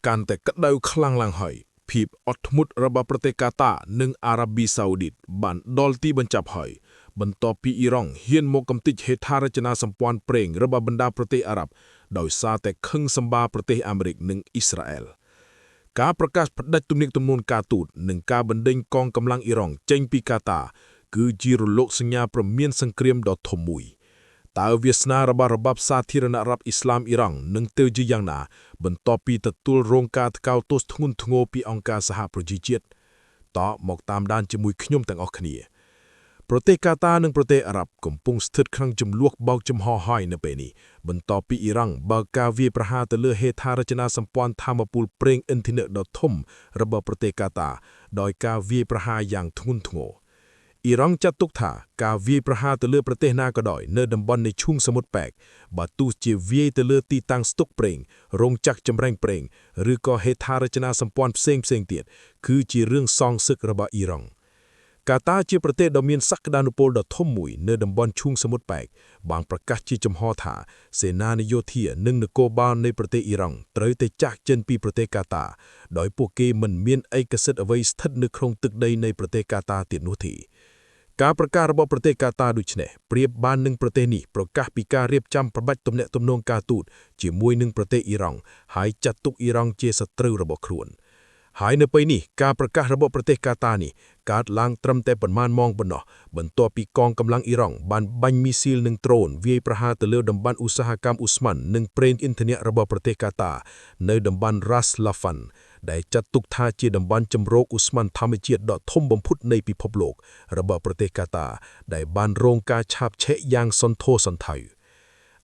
កាន់តែក្តៅខ្លាំងឡើងហើយភាពអត់ធ្មត់របស់ប្រទេសកាតានិងអារ៉ាប៊ីសាអូឌីតបានដល់ទីបញ្ចប់ហើយបន្ទាប់ពីអ៊ីរ៉ង់ហ៊ានមកកំទេចហេដ្ឋារចនាសម្ព័ន្ធប្រេងរបស់បណ្ដាប្រទេសអារ៉ាប់ដោយសារតែខឹងសម្បារប្រទេសអាមេរិកនិងអ៊ីស្រាអែលការប្រកាសផ្ដាច់ទំនាក់ទំនងការទូតនិងការបណ្ដេញកងកម្លាំងអ៊ីរ៉ង់ចេញពីកាតាគឺជារលកសញ្ញាព្រមានសង្គ្រាមដ៏ធំមួយ តើវាសនារបស់របបសាធារណរដ្ឋអ៊ីស្លាមអ៊ីរ៉ង់នឹងទៅជាយ៉ាងណាបន្ទាប់ពីទទួលរងការថ្កោលទោសធ្ងន់ធ្ងរពីអង្គការសហប្រជាជាតិតមកតាមដានជាមួយខ្ញុំទាំងអស់គ្នាប្រទេសកាតានិងប្រទេសអារ៉ាប់កំពុងស្ថិតក្នុងចំនួនបោកចំហហើយនៅពេលនេះបន្ទាប់ពីអ៊ីរ៉ង់បើកការវាយប្រហារទៅលើហេដ្ឋារចនាសម្ព័ន្ធធម្មពលប្រេងឥន្ធនៈដ៏ធំរបស់ប្រទេសកាតាដោយការវាយប្រហារយ៉ាងធ្ងន់ធ្ងរ អ៊ីរ៉ង់ចាត់ទុកថាការវាយប្រហារទៅលើប្រទេសណាក៏ដោយនៅតំបន់នៃឈូងសមុទ្រប៉ែកបើទោះជាវាយទៅលើទីតាំងស្តុកប្រេងរោងចក្រចម្រាញ់ប្រេងឬក៏ហេដ្ឋារចនាសម្ព័ន្ធផ្សេងផ្សេងទៀតគឺជារឿងសងសឹករបស់អ៊ីរ៉ង់កាតាជាប្រទេសដ៏មានសក្តានុពលដ៏ធំមួយនៅតំបន់ឈូងសមុទ្រប៉ែកបានប្រកាសជាចំហថាសេនានយោធានិងនគរបាលនៃប្រទេសអ៊ីរ៉ង់ត្រូវតែចាក់ចេញពីប្រទេសកាតាដោយពួកគេមិនមានឯកសិទ្ធិអ្វីស្ថិតនៅក្នុងទឹកដីនៃប្រទេសកាតាទៀតនោះទេ ការប្រកាសរបស់ប្រទេសកាតាដូចនេះប្រៀបបាននឹងប្រទេសនេះប្រកាសពីការរៀបចំប្របាច់ទំនាក់ទំនងការទូតជាមួយនឹងប្រទេសអ៊ីរ៉ង់ហើយចាត់ទុកអ៊ីរ៉ង់ជាសត្រូវរបស់ខ្លួនហើយនៅពេលនេះការប្រកាសរបស់ប្រទេសកាតានេះកើតឡើងត្រឹមតែប៉ុន្មានម៉ោងប៉ុណ្ណោះបន្ទាប់ពីកងកម្លាំងអ៊ីរ៉ង់បានបាញ់មីស៊ីលនិងដ្រូនវាយប្រហារទៅលើតំបន់ឧស្សាហកម្មឧស្ម័ននិងប្រេងឥន្ធនៈរបស់ប្រទេសកាតានៅតំបន់ Ras Laffan ដែលចាត់ទុកថាជាតំបន់ជំរកឧស្ម័នធម្មជាតិដ៏ធំបំផុតនៃពិភពលោករបស់ប្រទេសកាតាដែលបានរងការឆាបឆេះយ៉ាងសន្ធោសន្ធៅ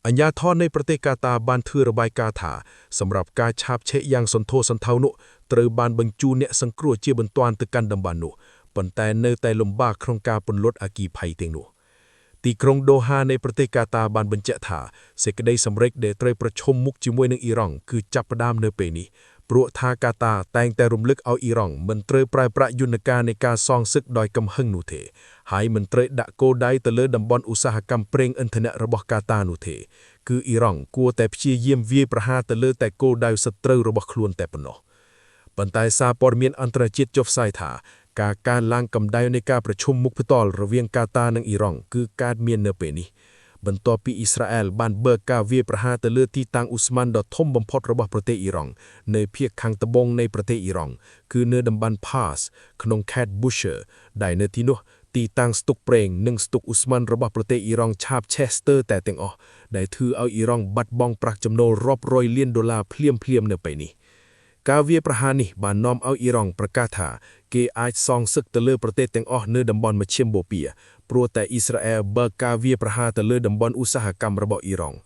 អាជ្ញាធរនៃប្រទេសកាតាបានធ្វើរបាយការណ៍ថាសម្រាប់ការឆាបឆេះយ៉ាងសន្ធោសន្ធៅនោះត្រូវបានបញ្ជូនអ្នកសង្គ្រោះជាបន្ទាន់ទៅកាន់តំបន់នោះប៉ុន្តែនៅតែលំបាកក្នុងការពន្លត់អគ្គីភ័យទាំងនោះទីក្រុងដូហានៃប្រទេសកាតាបានបញ្ជាក់ថាសេចក្តីសម្រេចដែលត្រូវប្រឈមមុខជាមួយនឹងអ៊ីរ៉ង់គឺចាប់ផ្ដើមនៅពេលនេះព្រោះថាកាតាតែងតែរំលឹកឲ្យអ៊ីរ៉ង់មិនត្រូវប្រើប្រាស់យន្តការនៃការសងសឹកដោយកំហឹងនោះទេហើយមិនត្រូវដាក់គោលដៅទៅលើតំបន់ឧស្សាហកម្មប្រេងឥន្ធនៈរបស់កាតានោះទេគឺអ៊ីរ៉ង់គួរតែព្យាយាមវាយប្រហារទៅលើតែគោលដៅសត្រូវរបស់ខ្លួនតែប៉ុណ្ណោះប៉ុន្តែសារព័ត៌មានអន្តរជាតិចុះផ្សាយថាការកើនឡើងកម្ដៅនៃការប្រជុំមុខផ្ទាល់រវាងកាតានិងអ៊ីរ៉ង់គឺកើតមាននៅពេលនេះបន្ទាប់ពីអ៊ីស្រាអែលបានបើកការវាយប្រហារទៅលើទីតាំងឧស្ម័នដ៏ធំបំផុតរបស់ប្រទេសអ៊ីរ៉ង់នៅភាគខាងត្បូងនៃប្រទេសអ៊ីរ៉ង់គឺនៅតំបន់ Pars ក្នុងខេត្ត Bushehr ដែលនៅទីនោះទីតាំងស្តុកប្រេងនិងស្តុកឧស្ម័នរបស់ប្រទេសអ៊ីរ៉ង់ឆាបឆេះស្ទើរតែទាំងអស់ដែលធ្វើឲ្យអ៊ីរ៉ង់បាត់បង់ប្រាក់ចំណូលរាប់រយលានដុល្លារភ្លាមៗនៅពេលនេះការវាយប្រហារនេះបាននាំឲ្យអ៊ីរ៉ង់ប្រកាសថាគេអាចសងសឹកទៅលើប្រទេសទាំងអស់នៅតំបន់មជ្ឈិមបូព៌ាព្រោះតែអ៊ីស្រាអែលបើកការវាយប្រហារទៅលើតំបន់ឧស្សាហកម្មរបស់អ៊ីរ៉ង់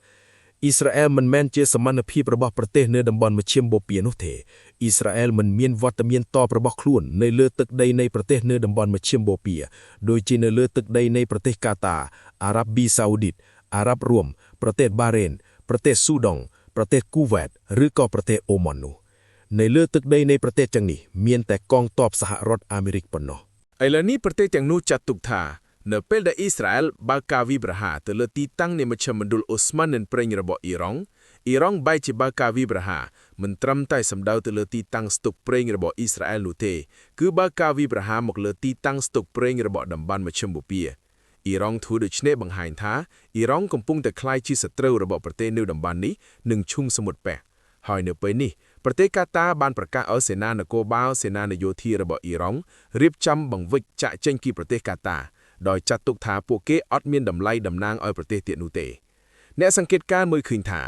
អ៊ីស្រាអែលមិនមែនជាសមានភាពរបស់ប្រទេសនៅតំបន់មជ្ឈិមបូព៌ានោះទេអ៊ីស្រាអែលមិនមានវត្តមានតបរបស់ខ្លួននៅលើទឹកដីនៃប្រទេសនៅតំបន់មជ្ឈិមបូព៌ាដូចជានៅលើទឹកដីនៃប្រទេសកាតាអារ៉ាប៊ីសាអូឌីតអារ៉ាប់រួមប្រទេសបារ៉េនប្រទេសស៊ូដង់ប្រទេសគូវ៉េតឬក៏ប្រទេសអូម៉ាននោះនៅលើទឹកដីនៃប្រទេសទាំងនេះមានតែកងទ័ពសហរដ្ឋអាមេរិកប៉ុណ្ណោះ ឥឡូវនេះប្រទេសទាំងនោះចាត់ទុកថានៅពេលដែលអ៊ីស្រាអែលបើកការវាយប្រហារទៅលើទីតាំងនៃមជ្ឈមណ្ឌលអូស្មန်និងប្រេងរបស់អ៊ីរ៉ង់អ៊ីរ៉ង់បែរជាបើកការវាយប្រហារមិនត្រឹមតែសម្ដៅទៅលើទីតាំងស្តុកប្រេងរបស់អ៊ីស្រាអែលនោះទេគឺបើកការវាយប្រហារមកលើទីតាំងស្តុកប្រេងរបស់តំបន់មជ្ឈិមបូព៌ាអ៊ីរ៉ង់ធ្វើដូច្នេះបង្ហាញថាអ៊ីរ៉ង់កំពុងតែក្លាយជាសត្រូវរបស់ប្រទេសនៅតំបន់នេះនិងឈូងសមុទ្រប៉ែកហើយនៅពេលនេះប្រទេសកាតាបានប្រកាសឲ្យសេនានគរបាលសេនានយោធារបស់អ៊ីរ៉ង់រៀបចំបង្វិចចាក់ចេញពីប្រទេសកាតាដោយចាត់ទុកថាពួកគេអត់មានតម្លៃតំណាងឲ្យប្រទេសទៀតនោះទេអ្នកសង្កេតការណ៍មើលឃើញថា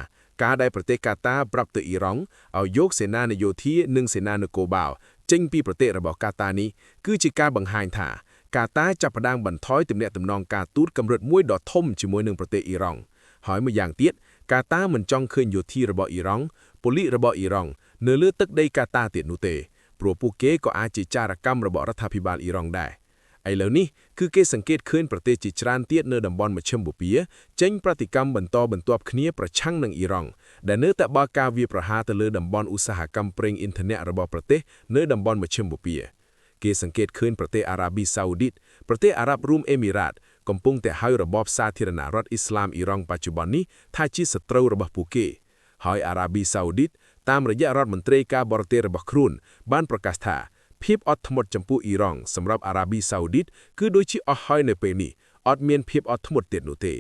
ការដែលប្រទេសកាតាប្រាប់ទៅអ៊ីរ៉ង់ឲ្យយកសេនានយោធានិងសេនានគរបាលចេញពីប្រទេសរបស់កាតានេះគឺជាការបង្ហាញថាកាតាចាប់ផ្ដើមបន្ថយទំនាក់ទំនងការទូតកម្រិតមួយដ៏ធំជាមួយនឹងប្រទេសអ៊ីរ៉ង់ហើយម្យ៉ាងទៀតកាតាមិនចង់ឃើញយោធារបស់អ៊ីរ៉ង់ប៉ូលីសរបស់អ៊ីរ៉ង់នៅលើទឹកដីកាតាទៀតនោះទេព្រោះពួកគេក៏អាចជាចារកម្មរបស់រដ្ឋាភិបាលអ៊ីរ៉ង់ដែរឥឡូវនេះគឺគេសង្កេតឃើញប្រទេសជាច្រើនទៀតនៅតំបន់មជ្ឈិមបូព៌ាចេញប្រតិកម្មបន្តបន្ទាប់គ្នាប្រឆាំងនឹងអ៊ីរ៉ង់ដែលនៅតែបើកការវាយប្រហារទៅលើតំបន់ឧស្សាហកម្មប្រេងឥន្ធនៈរបស់ប្រទេសនៅតំបន់មជ្ឈិមបូព៌ាគេសង្កេតឃើញប្រទេសអារ៉ាប៊ីសាអូឌីតប្រទេសអារ៉ាប់រួមអេមីរ៉ាតកំពុងតែហៅរបបសាធារណរដ្ឋអ៊ីស្លាមអ៊ីរ៉ង់បច្ចុប្បន្ននេះថាជាសត្រូវរបស់ពួកគេហើយអារ៉ាប៊ីសាអូឌីត តាមរយៈរដ្ឋមន្ត្រីការបរទេសរបស់ខ្លួនបានប្រកាសថាភាពអត់ធ្មត់ចំពោះអ៊ីរ៉ង់សម្រាប់អារ៉ាប៊ីសាអូឌីតគឺដូចជាអស់ហើយនៅពេលនេះអត់មានភាពអត់ធ្មត់ទៀតនោះទេ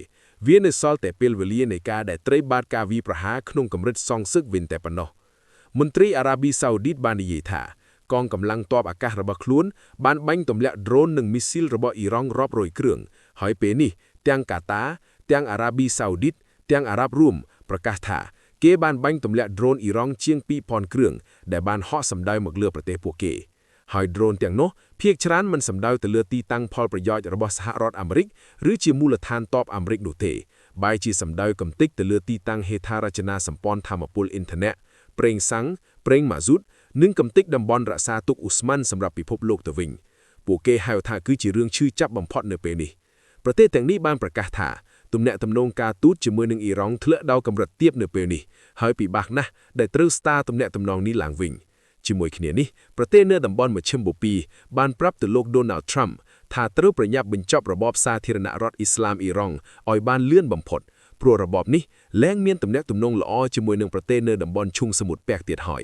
វានៅសល់តែពេលវេលានៃការដែលត្រូវបាតការវាយប្រហារក្នុងកម្រិតសងសឹកវិញតែប៉ុណ្ណោះមន្ត្រីអារ៉ាប៊ីសាអូឌីតបាននិយាយថាកងកម្លាំងទ័ពអាកាសរបស់ខ្លួនបានបាញ់ទម្លាក់ដ្រូននិងមីស៊ីលរបស់អ៊ីរ៉ង់រាប់រយគ្រឿងហើយពេលនេះទាំងកាតាទាំងអារ៉ាប៊ីសាអូឌីតទាំងអារ៉ាប់រួមប្រកាសថាគេបានបាញ់ទម្លាក់ដ្រូនអ៊ីរ៉ង់ជាង2000គ្រឿងដែលបានហក់សម្ដៅមកលើប្រទេសពួកគេហើយដ្រូនទាំងនោះភាគច្រើនមិនសម្ដៅទៅលើទីតាំងផលប្រយោជន៍របស់សហរដ្ឋអាមេរិកឬជាមូលដ្ឋានទ័ពអាមេរិកនោះទេបែរជាសម្ដៅកំទេចទៅលើទីតាំងហេដ្ឋារចនាសម្ព័ន្ធធម្មពលអ៊ីនធឺណិតប្រេងសាំងប្រេងម៉ាស៊ូតនិងកំទេចតំបន់រក្សាទុកឧស្ម័នសម្រាប់ពិភពលោកទៅវិញពួកគេហៅថាគឺជារឿងឈឺចាប់បំផុតនៅពេលនេះប្រទេសទាំងនេះបានប្រកាសថាទំនាក់ទំនងការទូតជាមួយនឹងអ៊ីរ៉ង់ធ្លាក់ដល់កម្រិតទាបនៅពេលនេះហើយពិបាកណាស់ដែលត្រូវស្ដារទំនាក់ទំនងនេះឡើងវិញជាមួយគ្នានេះប្រទេសនៅតំបន់មជ្ឈិមបូព៌ាបានប្រាប់ទៅលោក Donald Trump ថាត្រូវប្រញាប់បញ្ចប់របបសាធារណរដ្ឋអ៊ីស្លាមអ៊ីរ៉ង់ឲ្យបានលឿនបំផុតព្រោះរបបនេះលែងមានទំនាក់ទំនងល្អជាមួយនឹងប្រទេសនៅតំបន់ឈូងសមុទ្រប៉ែកទៀតហើយ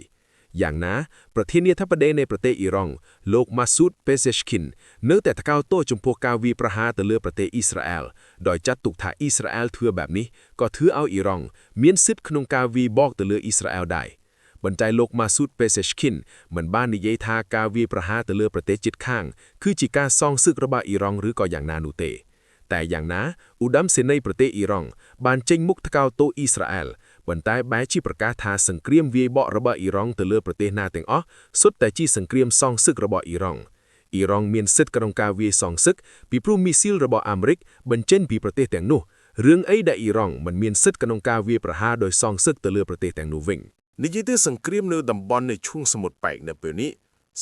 យ៉ាងណាប្រធានាធិបតីនៃប្រទេសអ៊ីរ៉ង់លោកម៉ាស៊ូត ពេសេស្គីននៅតែថ្កោលទោសចំពោះការវាយប្រហារទៅលើប្រទេសអ៊ីស្រាអែលដោយចាត់ទុកថាអ៊ីស្រាអែលធ្វើបែបនេះក៏ធ្វើឲ្យអ៊ីរ៉ង់មានសិទ្ធិក្នុងការវាយបកទៅលើអ៊ីស្រាអែលដែរប៉ុន្តែលោកម៉ាស៊ូត ពេសេស្គីនមិនបាននិយាយថាការវាយប្រហារទៅលើប្រទេសជិតខាងគឺជាការសងសឹករបស់អ៊ីរ៉ង់ឬក៏យ៉ាងណានោះទេតែយ៉ាងណាឧត្តមសេនីយ៍ប្រទេសអ៊ីរ៉ង់បានចេញមុខថ្កោលទោសអ៊ីស្រាអែលប៉ុន្តែបែរជាប្រកាសថាសង្គ្រាមវាយបករបស់អ៊ីរ៉ង់ទៅលើប្រទេសណាទាំងអស់សុទ្ធតែជាសង្គ្រាមសងសឹករបស់អ៊ីរ៉ង់អ៊ីរ៉ង់មានសិទ្ធិក្នុងការវាយសងសឹកពីព្រោះមីស៊ីលរបស់អាមេរិកបញ្ចេញពីប្រទេសទាំងនោះរឿងអីដែលអ៊ីរ៉ង់មិនមានសិទ្ធិក្នុងការវាយប្រហារដោយសងសឹកទៅលើប្រទេសទាំងនោះវិញ និយាយទៅសង្គ្រាមនៅតំបន់នៃឈូងសមុទ្រប៉ែកនៅពេលនេះ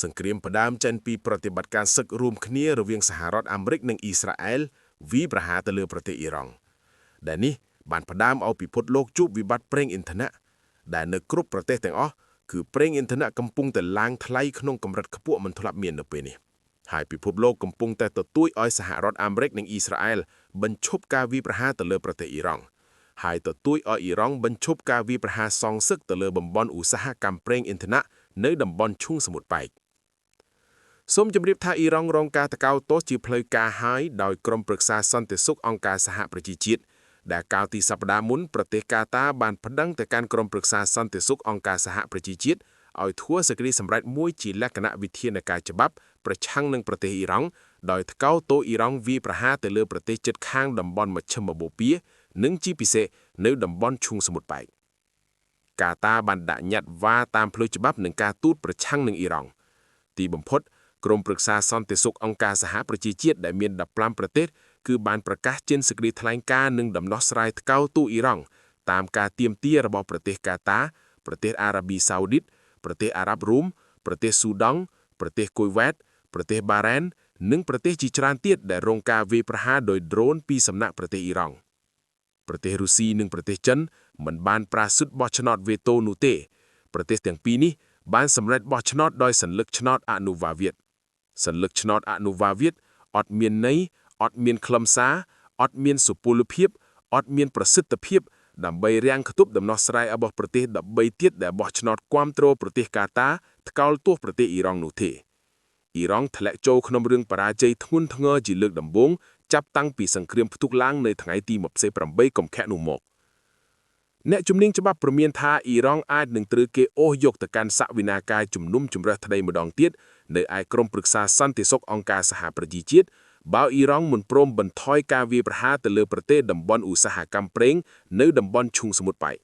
សង្គ្រាមផ្ដើមចេញពីប្រតិបត្តិការសឹករួមគ្នារវាងសហរដ្ឋអាមេរិកនិងអ៊ីស្រាអែលវាយប្រហារទៅលើប្រទេសអ៊ីរ៉ង់ដែលនេះបានផ្ដើមឲ្យពិភពលោកជួបវិបត្តិប្រេងឥន្ធនៈដែលនៅគ្រប់ប្រទេសទាំងអស់គឺប្រេងឥន្ធនៈកំពុងតែឡើងថ្លៃក្នុងកម្រិតខ្ពស់មិនធ្លាប់មាននៅពេលនេះហើយពិភពលោកកំពុងតែទទូចឲ្យសហរដ្ឋអាមេរិកនិងអ៊ីស្រាអែលបញ្ឈប់ការវាយប្រហារទៅលើប្រទេសអ៊ីរ៉ង់ហើយទទូចឲ្យអ៊ីរ៉ង់បញ្ឈប់ការវាយប្រហារសងសឹកទៅលើតំបន់ឧស្សាហកម្មប្រេងឥន្ធនៈនៅតំបន់ឈូងសមុទ្រប៉ែកសូមជម្រាបថាអ៊ីរ៉ង់រងការថ្កោលទោសជាផ្លូវការហើយដោយក្រុមប្រឹក្សាសន្តិសុខអង្គការសហប្រជាជាតិដែលកាលពីសប្តាហ៍មុនប្រទេសកាតាបានប្តឹងទៅកាន់ក្រុមប្រឹក្សាសន្តិសុខអង្គការសហប្រជាជាតិឲ្យធ្វើសេចក្តីសម្រេចមួយជាលក្ខណៈវិធានការច្បាប់ប្រឆាំងនឹងប្រទេសអ៊ីរ៉ង់ដោយថ្កោលទោសអ៊ីរ៉ង់វាយប្រហារទៅលើប្រទេសជិតខាងតំបន់មជ្ឈិមបូព៌ានិងជាពិសេសនៅតំបន់ឈូងសមុទ្រប៉ែកកាតាបានដាក់ញត្តិវ៉ាតាមផ្លូវច្បាប់នឹងការទូតប្រឆាំងនឹងអ៊ីរ៉ង់ទីបំផុតក្រុមប្រឹក្សាសន្តិសុខអង្គការសហប្រជាជាតិដែលមាន15ប្រទេសគឺបានប្រកាសចេញសេចក្តីថ្លែងការណ៍និងដំណោះស្រាយថ្កោលទោសអ៊ីរ៉ង់តាមការទាមទាររបស់ប្រទេសកាតាប្រទេសអារ៉ាប៊ីសាអូឌីតប្រទេសអារ៉ាប់រួមប្រទេសស៊ូដង់ប្រទេសគុយវ៉ែតប្រទេសបារ៉ែននិងប្រទេសជាច្រើនទៀតដែលរងការវាយប្រហារដោយដ្រូនពីសំណាក់ប្រទេសអ៊ីរ៉ង់ប្រទេសរុស្ស៊ីនិងប្រទេសចិនមិនបានប្រាសិទ្ធបោះឆ្នោតវេតូនោះទេប្រទេសទាំងពីរនេះបានសម្រេចបោះឆ្នោតដោយសន្លឹកឆ្នោតអនុវ៉ាវៀតសន្លឹកឆ្នោតអនុវ៉ាវៀតអត់មានន័យអត់មានខ្លឹមសារអត់មានសុពលភាពអត់មានប្រសិទ្ធភាពដើម្បីរាំងខ្ទប់ដំណោះស្រាយរបស់ប្រទេស13ទៀតដែលបោះឆ្នោតគាំទ្រប្រទេសកាតាថ្កោលទោសប្រទេសអ៊ីរ៉ង់នោះទេអ៊ីរ៉ង់ធ្លាក់ចូលក្នុងរឿងបរាជ័យធ្ងន់ធ្ងរជាលើកដំបូងចាប់តាំងពីសង្គ្រាមផ្ទុះឡើងនៅថ្ងៃទី28កុម្ភៈនោះមកអ្នកជំនាញច្បាប់ព្រមានថាអ៊ីរ៉ង់អាចនឹងត្រូវគេអូសយកទៅកាន់សវនាការជំនុំជម្រះថ្មីម្ដងទៀតនៅឯក្រុមប្រឹក្សាសន្តិសុខអង្គការសហប្រជាជាតិបើអ៊ីរ៉ង់មិនព្រមបន្ថយការវាយប្រហារទៅលើប្រទេសតំបន់ឧស្សាហកម្មប្រេងនៅតំបន់ឈូងសមុទ្រប៉ែក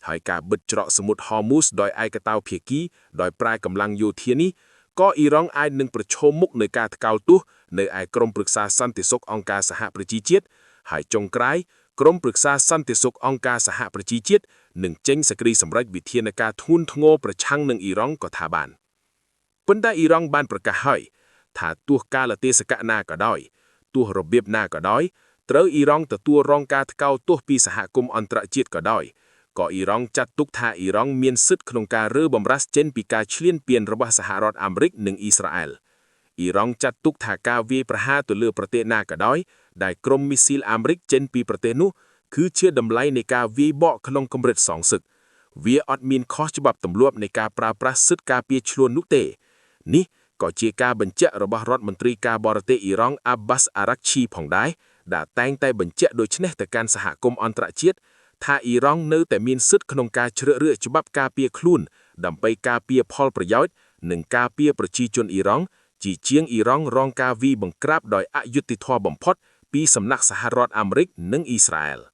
ហើយការបិទច្រកសមុទ្រហូមូសដោយឯកតោភាគីដោយប្រើកម្លាំងយោធានេះក៏អ៊ីរ៉ង់អាចនឹងប្រឈមមុខនឹងការថ្កោលទោសនៅឯក្រុមប្រឹក្សាសន្តិសុខអង្គការសហប្រជាជាតិហើយចុងក្រោយក្រុមប្រឹក្សាសន្តិសុខអង្គការសហប្រជាជាតិនឹងចេញសេចក្តីសម្រេចវិធានការធ្ងន់ធ្ងរប្រឆាំងនឹងអ៊ីរ៉ង់ក៏ថាបានប៉ុន្តែអ៊ីរ៉ង់បានប្រកាសហើយថាទោះកាលទេសកៈណាក៏ដោយទោះរបៀបណាក៏ដោយត្រូវអ៊ីរ៉ង់ទទួលរងការថ្កោលទោសពីសហគមន៍អន្តរជាតិក៏ដោយក៏អ៊ីរ៉ង់ចាត់ទុកថាអ៊ីរ៉ង់មានសិទ្ធិក្នុងការរើបំរាស់ចេញពីការឈ្លានពានរបស់សហរដ្ឋអាមេរិកនិងអ៊ីស្រាអែលអ៊ីរ៉ង់ចាត់ទុកថាការវាយប្រហារទៅលើប្រទេសណាក៏ដោយដែលក្រុមមីស៊ីលអាមេរិកចេញពីប្រទេសនោះគឺជាតម្លៃនៃការវាយបកក្នុងកម្រិតសងសឹក វាអត់មានខុសច្បាប់ទម្លាប់នៃការប្រើប្រាស់សិទ្ធិការពារខ្លួននោះទេនេះក៏ជាការបញ្ជាក់របស់រដ្ឋមន្ត្រីការបរទេសអ៊ីរ៉ង់អាប់បាសអារ៉ាក់ឈីផងដែរដែលតែងតែបញ្ជាក់ដូចនេះទៅកាន់សហគមន៍អន្តរជាតិថាអ៊ីរ៉ង់នៅតែមានសិទ្ធិក្នុងការជ្រើសរើសច្បាប់ការពារខ្លួនដើម្បីការពារផលប្រយោជន៍និងការពារប្រជាជនអ៊ីរ៉ង់ជាជាងអ៊ីរ៉ង់រងការវាយបង្ក្រាបដោយអយុត្តិធម៌បំផុតពីសំណាក់សហរដ្ឋអាមេរិកនិងអ៊ីស្រាអែល។